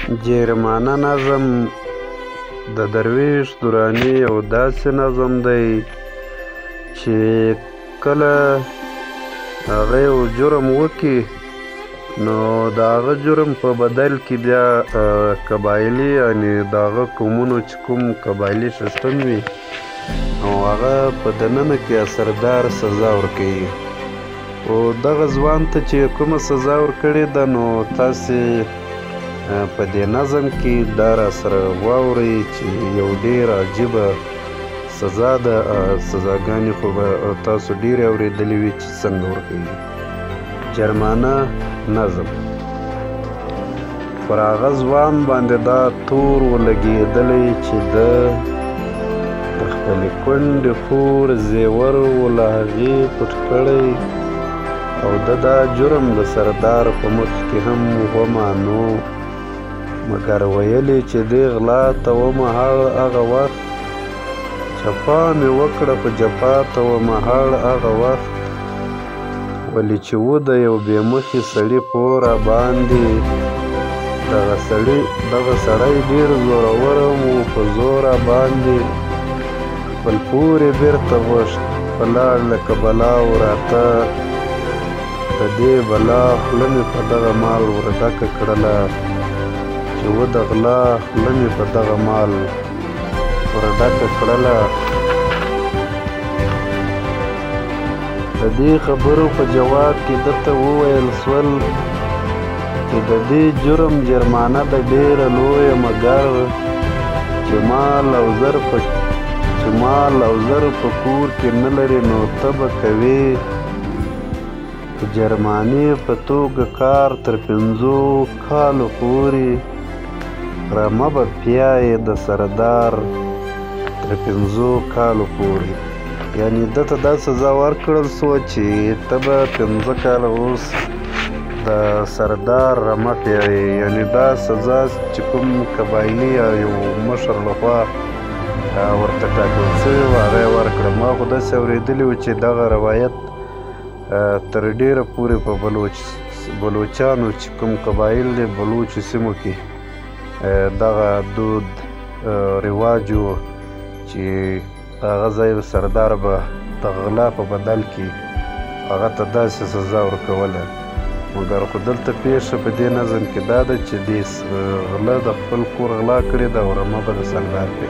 جرمانه نظم د درویش دراني یو داسې نظم دی چې کله هغه یو جرم وکړي، نو د هغه جرم په بدل کې بیا قبایلي، یعنې د هغه قومونو چې کوم قبایلي سیستم وي، نو هغه په دننه کې سردار سزا ورکوي. او دغه ځوان ته چې کومه سزا ورکړې ده، نو تاسې په دې نظم کې دا را سره واورئ چې یو ډېر عجیبه سزا ده. سزاګانې خو به تاسو ډېرې اورېدلې وي چې څنګه ورکوي. جرمانه نظم: پر هغه ځوان باندې دا تور ولګېدلی چې ده د خپلې کونډې خور زیور و له هغې پټ کړی، او ده دا جرم د سردار په مخ کې هم ومانو، مګر ویلې چې دې غلا ته ومه هړ هغه وخت، جفا مې وکړه خو جفا ته ومه هړ هغه وخت، ولې چې و د یو بې مخې سړي پور راباندې. دغه سړی ډېر زورور هم و، په زور راباندې خپل پور یې بېرته غوښت، په لاړ لکه بلا و راته. د دې بلا خوله مې په دغه مال ور ډکه کړله، چې و د غلا خوله مې په دغه مال ور ډکه کړله. د دې خبرو په جواب کې ده ته وویل سول چې د دې جرم جرمانه ده ډېره لویه، مګر چې مال او زر په کور کې نه لرې، نو ته به کوې د جرمانې په توګه کار تر 5 کالو پورې، رمه به پیایې د سردار تر 5 کالو پورې. یعنې ده ته دا سزا ورکړل سوه چې ته به 5 کاله اوس د سردار رمه پیایې. یعنې دا سزا چې کوم قبایلي یا یو مشر لخوا ورته ټاکل سوې وه، هغه یې ورکړه. ما خو داسې اورېدلي وو چې دغه روایت تر ډېره پورې په بلوچانو چې کوم قبایل دی، بلوچو سیمو کې دغه دود رواج و چې هغه ځای سردار به د غلا په بدل کې هغه ته داسې سزا ورکوله. مګر خو دلته پېښه په دې نظم کې دا ده چې دې غله د خپل کور غلا کړې ده او رمه به د سردار پې.